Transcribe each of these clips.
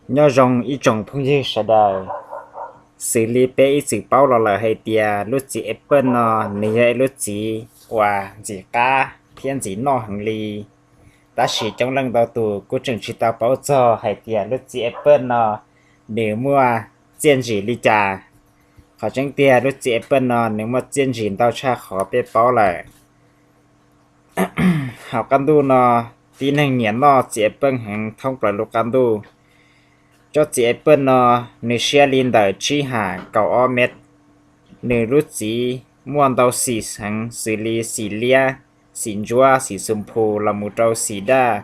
Nyob zoo ib tsoom phooj ywg sawv daws, xws li peb ib txwm paub los lawm hais tias lub txiv apple no nws yog ib lub txiv uas ntxim qab thiab ntxim noj heev li. Tab sis coob leej ntau tus kuj tseem tsis tau paub txog hais tias lub txiv apple no nws muaj txiaj ntsim li cas. Qhov tseeb tiag lub txiv apple no nws muaj txiaj ntsim ntau tshaj qhov peb paub lawm. Hauv qab ntuj no tib neeg nyiam noj txiv apple heev thoob plaws lub qab ntuj. Tsob txiv apple no nws siab li ntawm tsib ham kaum ob mev. Nws lub txiv muaj ntau xim heev xws li xim liab, xim ntsuab, xim xum phu los mus rau xim daj,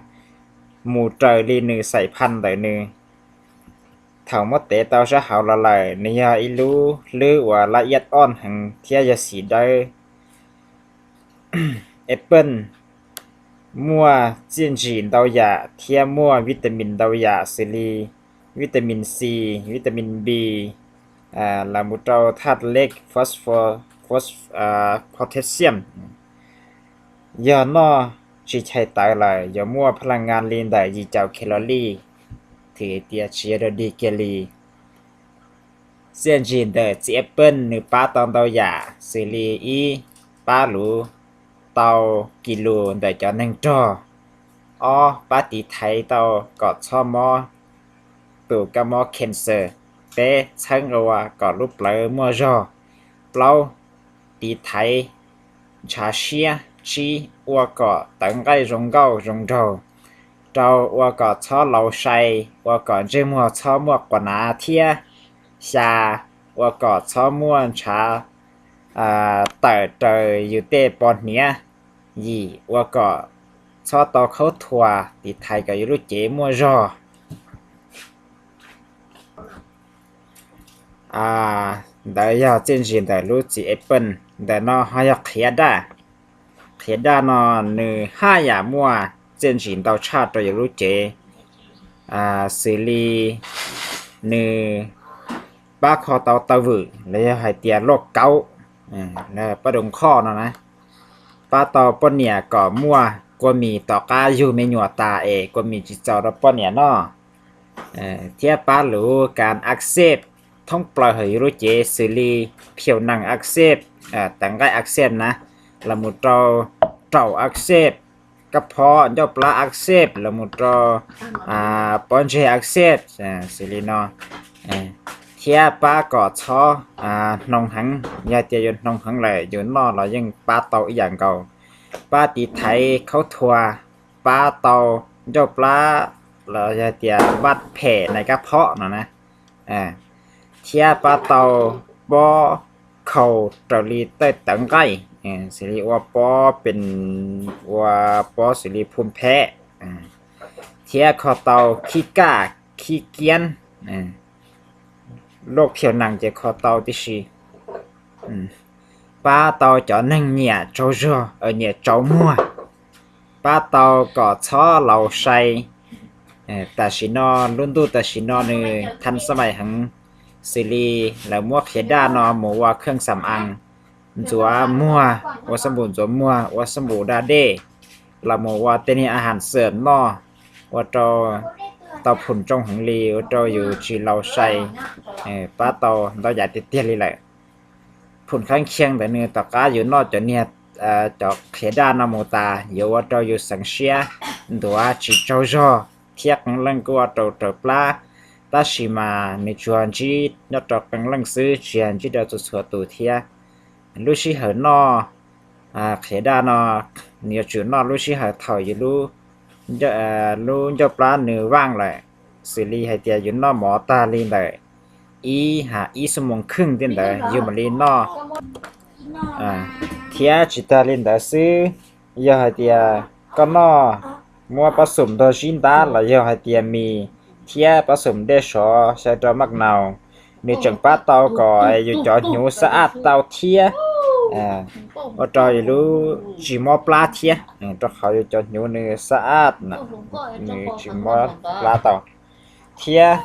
mus raws li nws xaim phaj ntawm nws. Thaum muab tev tau sab hauv los lawm nws yog ib lub hlwb uas laj iab oj heev thiab yog xim dawb. Apple muaj txiaj ntsim ntau yam thiab muaj vitamin ntau yam xws li vitamin C, vitamin B, los mus rau thaj lej, phosphor, potassium. Yog noj tsis chaws tawv lawm yuav muaj phaj las ngas li ntawm yim caum calorie, thwm tias tsis yog dog dig kiag li. Txiaj ntsim ntawm txiv apple nws pab tau ntau yam xws li ib, pab luv tau kis lus ntawm cov neeg rog. Ob, pab tiv thaiv tau kom txhob mob tus kab mob cancer. Peb, txheeb ua kom lub plawv muaj zog. Plaub, tiv thaiv ntshav siab. Tsib, ua kom tawv nqaij zoo nkauj zoo nraug. Rau, ua kom txhob laus sai, ua kom ntsej muag txhob muaj quas nav thiab. Xya, ua kom txhob muaj ntshav tawm raws yus tej pos hniav. Yim, ua kom txhob tau khaub thuas, tiv thaiv kom yus lub cev muaj zog. Ntawd yog txiaj ntsim ntawm lub txiv apple. Ntawm no ho yog qhiav daj. Qhiav daj no nws haj yam muaj txiaj ntsim ntau tshaj rau yus lub cev, xws li nws pab kho tau taw vwm los yog hais tias lauj kaub, pab du nkho no na, pab tau poj niam kom muaj kua mis tom qab yug me nyuam tas es kua mis tsis txaus rau poj niam noj, thiab pab luv kas ak xej thoob plaws hauv yus lub cev xws li phiaus nees ak xej, tawv nqaij ak xej na, los mus rau raum ak xej, kab phob ncauj plab ak xej los mus rau pob ntseg ak xej, xws li no, thiab pab kom txhob hnoos heev. Yog tias yus hnoos heev lawm yus noj los yeej pab tau ib yam nkaus. Pab tiv thaiv khaub thuas, pab tau ncauj plab los yog tias vaj phem nais kab phob no na, thiab pab tau pob khaus raws li tej tawv nqaij, xws li ua pob pes, ua pob xws li phum phem, thiab kho tau khib kaj, khib kiab, luj phiaus nees ces kho tau tib si. Pab tau cov neeg nyiam tsaug zog, nyiam tsau muag, pab tau kom txhob laus sai. Tam sim no, lub ntuj tam sim no nws thas xab mais heev, xws li lawv muab qhiav daj no mus ua kheej xam as, ntxuav muag, ua xab npum ntxuav muag, ua xab npum da dej, los mus ua tej niag a has xwm noj, ua rau tau phum tsoo heev li, ua rau yus tsis laus sai, pab tau ntau yam tiag tiag li lawm. Phum khaub ncaws ntawd nws tom qab yus noj cov niag, cov qhiav daj no mus tas yuav ua rau yus xeev siab, ntuav tsis tsaug zog, thiab qee leej kuj ua rau raws plab. Tab sis mas nws tsuas ntsib nyob rau qee leej xwb, tsis yog ntsib rau txhua txhua tus thiab. Lub sij hawm noj qhiav daj no, nws yuav tsum noj lub sij hawm thaum yus lub ncauj plab nws vaaj lawm, xws li hais tias yus noj mov tag li ntawm ib ha ib xuab moos kheej tej ntawd yus mam li noj. Thiab tsis tag li ntawd xwb, yog hais tias koj noj, muab pab xum ntog zib ntab los yog hais tias mis thiab pab xum dej sov xyaw rau maj naus, nws tseem pab tau kom yus cov hnyuv xab aj tau thiab, ua rau yus lub tsis mob plab thiab, rau qhov yus cov hnyuv nws xab aj, nws tsis mob plab tau. Thiab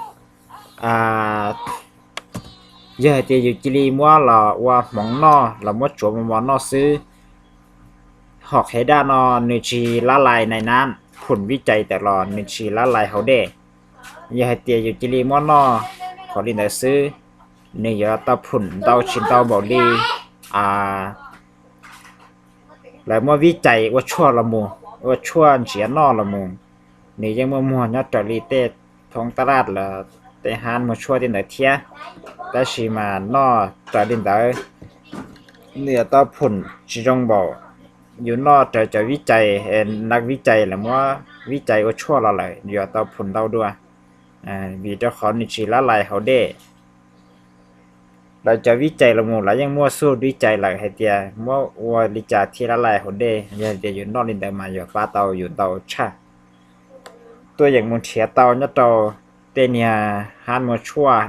yog hais tias yus cia li muab los ua hmoov noj los muab tsuav mos mos noj xwb, hom qhiav daj no nws tsis lab lais nais nab, phum vib cais tawm los nws tsis lab lais hauv dej. Yog hais tias yus cia li muab noj qhov li ntawd xwb, nws yuav tau phum ntau tsis ntau npaum li lawv muab vib cais ua tshuaj los mus, ua tshuaj ntsiav noj los mus. Nws yeej muaj muag nyob raws li tej thoob taj laj los tej hab muag tshuaj tej ntawd thiab, tab sis mas noj raws li ntawd nws yuav tau phum tsis zoo npaum yus noj raws cov vib cais, nab vib cais lawv muab vib cais ua tshuaj los lawm yuav tau phum ntau dua, vim rau qhov nws tsis lab lais haus dej. Lawv cov vib cais los mus lawv yeej muaj xub vib cais lawm hais tias muab ua li cas thiaj lab lais haus dej, yog tias yus noj li ntawd mas yuav pab tau yus ntau tshaj. Tuaj yeem mus nrhiav tau nyob rau tej niag hab muag tshuaj,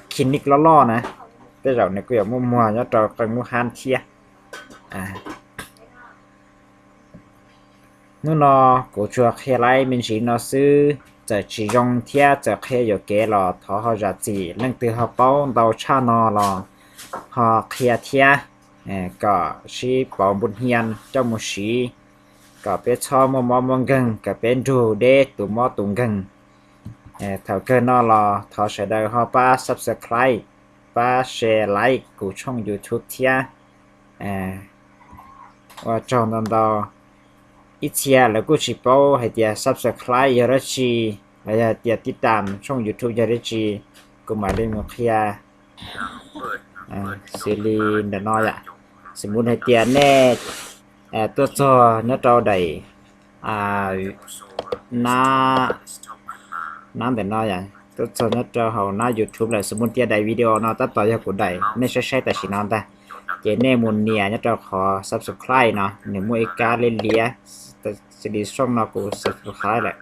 clinic loj loj na, tej zaum nws kuj yuav muaj muag nyob rau qee lub hab thiab. Hnub no kuv tsuas qhia laib me ntsis no xwb, txawm tsis zoo thiab txawm qhia yuam kev los thov ho zam txim. Leej twg ho paub ntau tshaj no los ho qhia thiab, kom sib pauv npu hia coj mus siv, kom peb txhob muaj mob muaj nkeeg, kom peb nrug deb tus mob tus nkeeg. Thaum kawg no los thov sawv daws ho pab subscribe, pab share, like kuv tshooj YouTube thiab. Ua tsaug ntau ntau. Ib txhia lawv kuj tsis paub hais tias subscribe yog dab tsi, los yog tias tib tam tshooj YouTube yog dab tsi, kuv mam li mus qhia xws li ntawm no yom. Xws mus hais tias nej tuaj txog nyob rau daim nab, nab ntawm no yom, tuaj txog nyob rau hauv nab YouTube lawm, xws mus tias daim video no tab tom yog kuv daim nej saib saib tam sim no ntag, ces nej mus nias nyob rau qhov subscribe no, nws muaj ib kab liab liab, xws li tshooj no kuv subscribe lawm.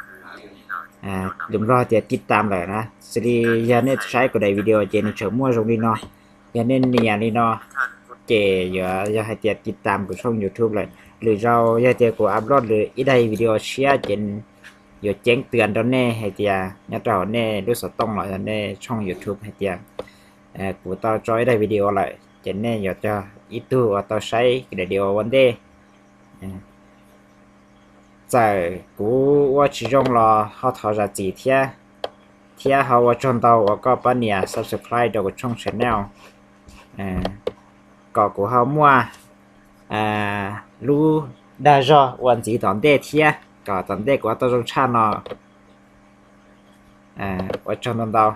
Lus Nplog tias tib tam lawm na, xws li yog nej saib kuv daim video ces nws tseem muaj zoo li no. Yog nej nias li no ces yuav yog hais tias tib tam kuv tshooj YouTube lawm. Lwm zaus yog tias kuv upload lwm ib daim video tshiab ces yuav ceeb twm rau nej hais tias nyob rau hauv nej lub xov tooj los yog nej tshooj YouTube hais tias kuv tau tso ib daim video lawm, ces nej yuav yog ib tug uas tau saib daim video ua ntej. Txawm kuv ua tsis zoo los ho thov zam txim thiab, thiab ho ua tsaug ntau uas koj pab nias subscribe rau kuv tshooj channel, kom kuv ho muaj lub dag zog ua ntxiv tom ntej thiab, kom tom ntej kuv ho tau zoo tshaj no. Ua tsaug ntau ntau.